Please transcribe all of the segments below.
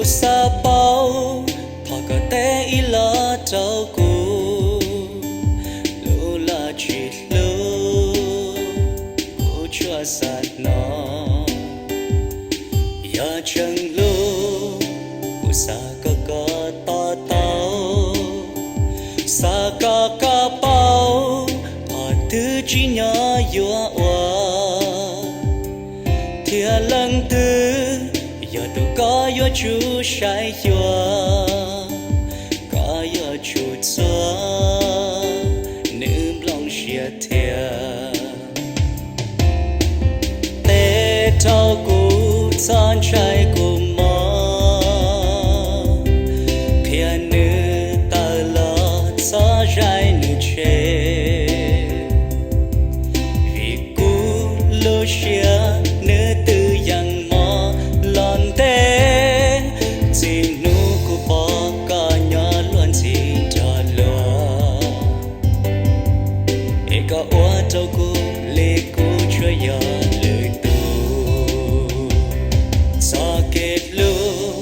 Xav paub, thov koj teb ib los rau kuv, lub laj tsis hlub kuv tsuas xav hnov. Yog tseem hlub, kuv xav kom koj to taub, xav kom koj paub, qhov twg tsim nyog yuav ua. Thiab leej twg yog tus koj yuav tsum saib xyuas, koj yuav tsum txuag nws nplooj siab thiab. Teb rau kuv txhob ntshai kuv mob, qhia nws tawm los txhob zaim nws tseg. Vim kuv lub siab nws twb yeej mob los ntev, txij hnub kuv pom koj nyob luag ntxhi nrog luag. Es koj ua rau kuv li kuv tsuas yog lwm tus. Txoj kev hlub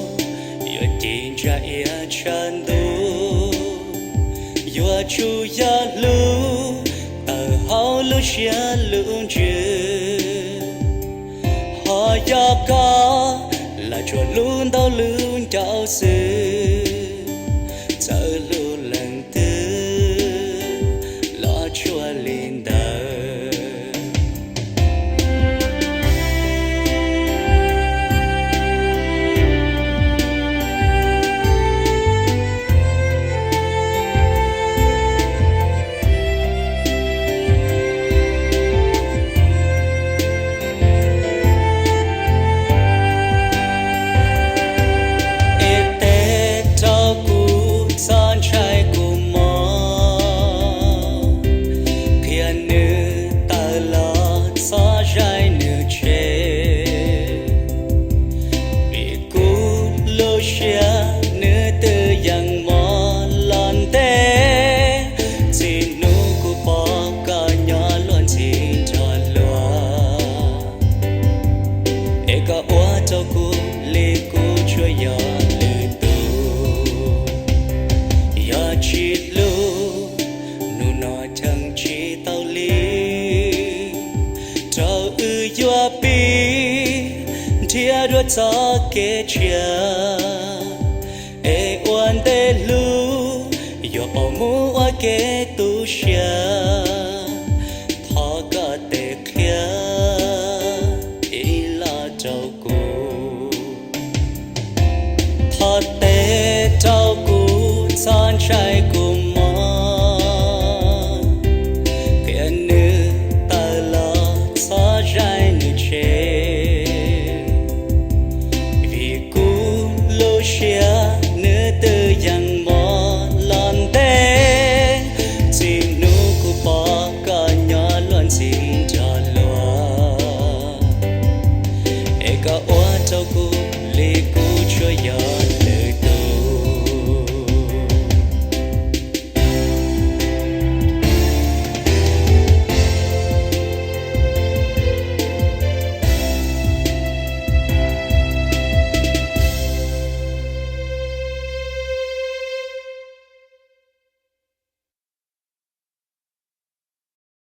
yuav ci ntsa iab tshav ntuj, yuav tsum yog hlub tawm hauv lub siab lub ntsws. Ho yog koj lam tsuas hlub ntau lub ncauj xwb, txawm hlub leej twg los tsuas li ntawd. Es teb rau kuv txhob ntshai kuv mob, qhia nws tawm los txhob zaim nws tseg. Vim kuv lub siab nws twb yeej mob los ntev, txij hnub kuv pom koj nyob luag ntxhi nrog luag. Es koj ua rau kuv li kuv tsuas yog lwm tus. Yog tsis hlub, hnub no cheem tsis tau li, rau wb yuav pib nrhiav dua txoj kev tshiab. Es ua ntej hlub yuav pom mus ua kev tu siab, thov koj teb qhia ib los rau kuv. Thov teb rau kuv txhob ntshai